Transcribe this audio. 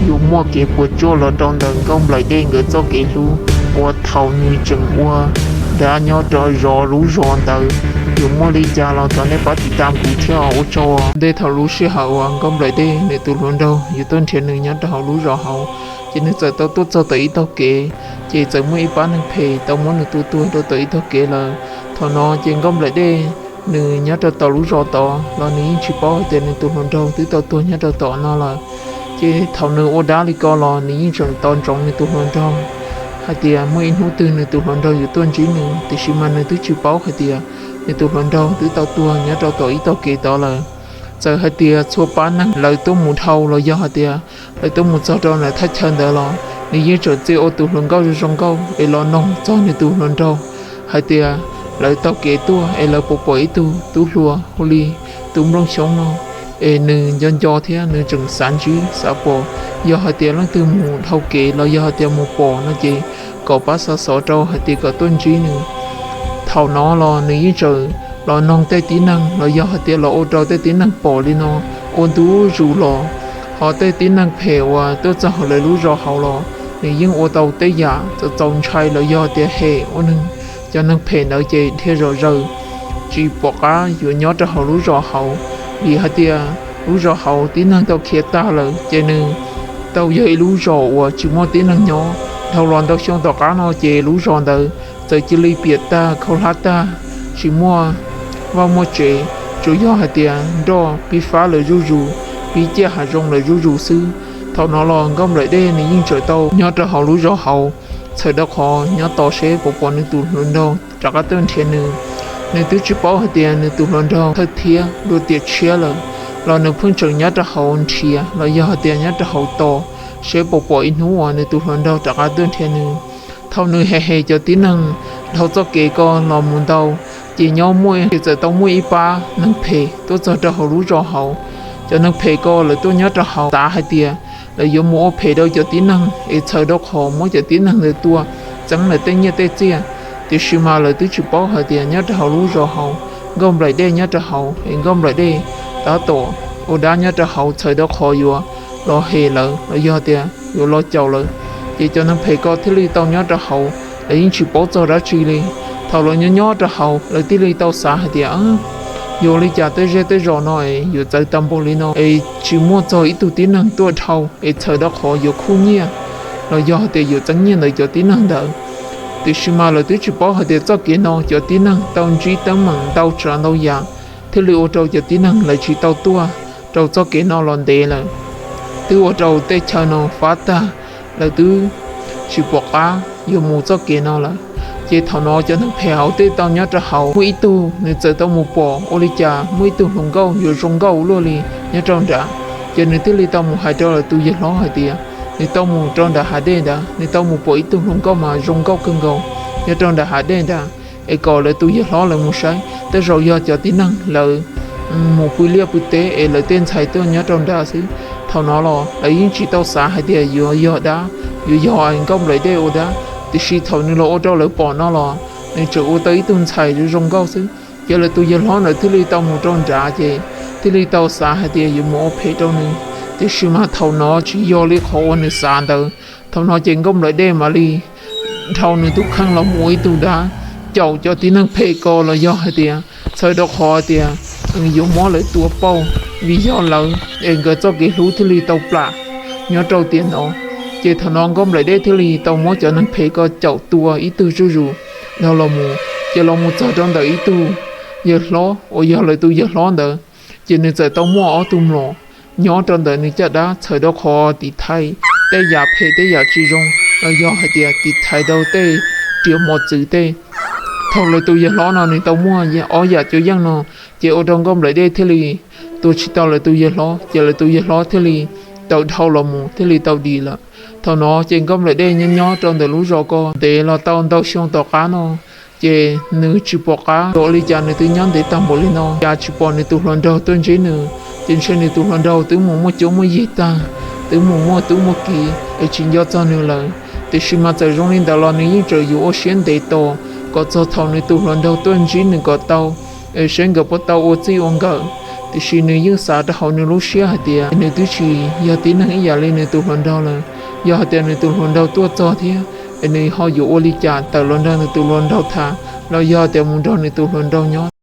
yuav muaj kev puas tsuaj los rau ntawm Nkauj Nplaim Dej nkawd txoj kev hlub uas thaum nws tseem ua dab nyob rau zov lub zos ntawd. Yuav muaj li cas los thov nej pab tiv tam kuv thiab os. Ua tsaug. Ntej thaum lub sij hawm uas Nkauj Nplaim Dej nws tus hluas nraug yuav tuaj nrhiav nws nyob rau hauv lub zos hauv, ces nws txawm tau tuaj txog tom ib tog kev, ces txawm muaj ib pab neeg phem tau muab nws tua tuag rau tom ib tog kev lawm. Thaum no ces Nkauj Nplaim Dej nws nyob rau tom lub zos tod los nws yeej tsis paub hais tias nws tus hluas nraug twb tau tuag nyob rau tom no lawm. Ces thaum nws ua dab li ko los nws yeej tseem tos ntsoov nws tus hluas nraug hais tias muaj ib hnub twg nws tus hluas nraug yuav tuaj ntsib nws, tiam sis mas nws twb tsis paub hais tias nws tus hluas nraug twb tau tuag nyob rau tom ib tog kev tod lawm. Txawm hais tias txhua pab neeg lawv tuaj mus dhau los yog hais tias lawv tuaj mus txog rau ntawm thaj chaw ntawd los nws yeej tseem txia ua tus hluas nkauj zoo zoo nkauj es los noog txog nws tus hluas nraug hais tias lawv taug kev tuaj es lawv puas pom ib tug tub hluas hu li tus Nplooj Xyoob no, es nws nco nco thiab nws tseem xav ntsib xav pom, yog hais tias leej twg mus dhau kev los yog hais tias mus pom no ces kom pab xa xov rau hais tias kom tuaj ntsib nws. Thaum no los nws yeej tseem los noog tej tib neeg los yog hais tias los ua rau tej tib neeg pom li no ua ntu zus los, ho tej tib neeg phem uas tuaj txog hauv lawv lub zos hauv los nws yeej ua tau tej yam txaus txaus ntshai los yog tias hem ua neeg. Cov neeg phem ntawd ces dhia zom zaws tsis pom qab yuav nyob rau hauv lub zos hauv, vim hais tias lub zos hauv tib neeg tau khiav tag lawm ces nws tau yog ib lub zos uas tsis muaj tib neeg nyob. Dhau los ntau xyoo tom qab no ces lub zos ntawd txawm cia li piam tag khaub hlab tag, tsis muaj vaj muaj tsev, tsuas yog hais tias nroj pib fab lawm zuj zus, pib ciaj hav zoov lawm zuj zus xwb. Thaum no los Nkauj Nplaim Dej nws yeej tseem tau nyob rau hauv lub zos hauv, txhawm rau qhov nyob tos seb puas pom nws tus hluas nraug rov qab tuaj nrhiav nws. Nws twb tsis paub hais tias nws tus hluas nraug thawj thiab dua tiam tshiab lawm, los nws pheej tseem nyob rau hauv nrhiav los yog hais tias nyob rau hauv tos seb puas pom ib hnub uas nws tus hluas nraug rov qab tuaj nrhiav nws. Thaum nws hem hem cov tib neeg dhau txoj kev ko los mus ntau, ces nyob muaj, ces txawm tau muaj ib pab neeg phem tuaj txog rau hauv lub zos hauv. Cov neeg phem ko lawv tuaj nyob rau hauv xav hais tias lawv yuav mus ua phem rau cov tib neeg es txhawm rau qhov muab cov tib neeg ntawd tua, txeeb lawv tej nyiaj tej txiaj. Tiam sis mas lawv twb tsis paub hais tias nyob rau hauv lub zos hauv, Nkauj Nplaim Dej nyob rau hauv es Nkauj Nplaim Dej tab tom ua dab nyob rau hauv txhawm rau qhov yuav los hem lawv los yog tias yuav los caum lawv. Ces cov neeg phem ko thiaj li tau nyob rau hauv, lawv yeej tsis paub txog dab tsi li. Thaum lawv nyob nyob rau hauv lawv thiaj li tau xav hais tias, yog li cas tej zej tej zos no es yuav txawv tag npaum li no es tsis muaj txog ib tug tib neeg tuaj dhau es txhawm rau qhov yuav khuj nyiaj los yog hais tias yuav txeeb nyiaj ntawm cov tib neeg ntawd. Tiam sis mas lawv twb tsis paub hais tias txoj kev no cov tib neeg tau ntsib teeb meem ntau tsav ntau yam, thiaj li ua rau cov tib neeg lawv tsis tau tuaj rau txoj kev no los ntev lawm. Twb ua rau tej chaw no fab tag, lawv twb tsis pom qab yuav mus txoj kev no lawm. Ces thaum no cov neeg phem hauv thiaj tau nyob rau hauv, muaj ib tug nws txawm tau mus pom ua li cas muaj ib tug hluas nkauj yuav zoo nkauj luaj li nyob rau nrad. Ces nws thiaj li tau mus hais rau lawv tus yawg hlob hais tias nws tau mus rau nram hav dej ntawd, nws tau mus pom ib tug hluas nkauj mas zoo nkauj kawg nkaus nyob rau nram hav dej ntawd, es kom lawv tus yawg hlob lawv mus saib, tej zaum yog cov tib neeg lawv mus pw liaj pw teb es lawv tej ntxhais tuaj nyob rau nrad xwb. Thaum no los lawv yeej tsis tau xav hais tias yuav yog dab, yuav yog Nkauj Nplaim Dej ua dab, tiam sis thaum nws los ua rau lawv pom no los nws tseem ua tau ib tug ntxhais zoo zoo nkauj xwb. Ces lawv tus yawg hlob ntawd thiaj li tau mus rau nrad ces thiaj li tau xav hais tias yuav mus ua phem rau nws. Tiam sis mas thaum no tsis yog li qhov uas nws xav ntawd. Thaum no ces Nkauj Nplaim Dej mam li dhau nws tus kheej los mus ua ib tug dab caum cov tib neeg phem ko los yog hais tias txhawm rau qhov tias yuav muab lawv tua pauj, vim yog lawv es nkawd txoj kev hlub thiaj li tau plam nyob rau tiam no. Ces thaum no Nkauj Nplaim Dej thiaj li tau muab cov neeg phem ko caum tua ib tug zuj zus dhau los mus, ces los mus txog rau ntawm ib tug yawg hlob uas yog lawv tus yawg hlob ntawd, ces nws txawm tau muaj ob tug mlom nyob rau ntawm nws caj dab txhawm rau qhov tiv thaiv tej yam phem tej yam tsis zoo los yog hais tias tiv thaiv rau tej riam mos txwv tej. Thaum lawv tus yawg hlob no nws tau muaj ob yam cuab yeej no, ces ua rau Nkauj Nplaim Dej thiaj li tua tsis tau lawv tus yawg hlob, ces lawv tus yawg hlob thiaj li tau dhau los mus thiaj li tau dim lawm. Thaum no ces Nkauj Nplaim Dej nyob nyob rau ntawm lub zos ko ntev los tau ntau xyoo tom qab no, ces nws tsis pom qab ua li cas nws twb nyob ntev tag npaum li no, cas tsis pom nws tus hluas nraug tuaj ntsib nws. Ces ntshe nws tus hluas nraug twb mus muaj cuab muaj yig tag, twb mus muaj tub muaj kiv es tsis nco txog nws lawm. Tiam sis mas txawm zoo li ntawd los nws yeej tseem yuav ua siab ntev tos kom txog thaum nws tus hluas nraug tuaj ntsib nws kom tau, es seb nkawd puas tau ua txij ua nkawm. Tiam sis nws yeej xav rau hauv nws lub siab hais tias nws twb tsis yog tib neeg ib yam li nws tus hluas nraug lawm. Yog hais tias nws tus hluas nraug tuaj txog thiab es nws ho yuav ua li cas tawm los nrog nws tus hluas nraug tham, los yog tias mus nrog nws tus hluas nraug nyob.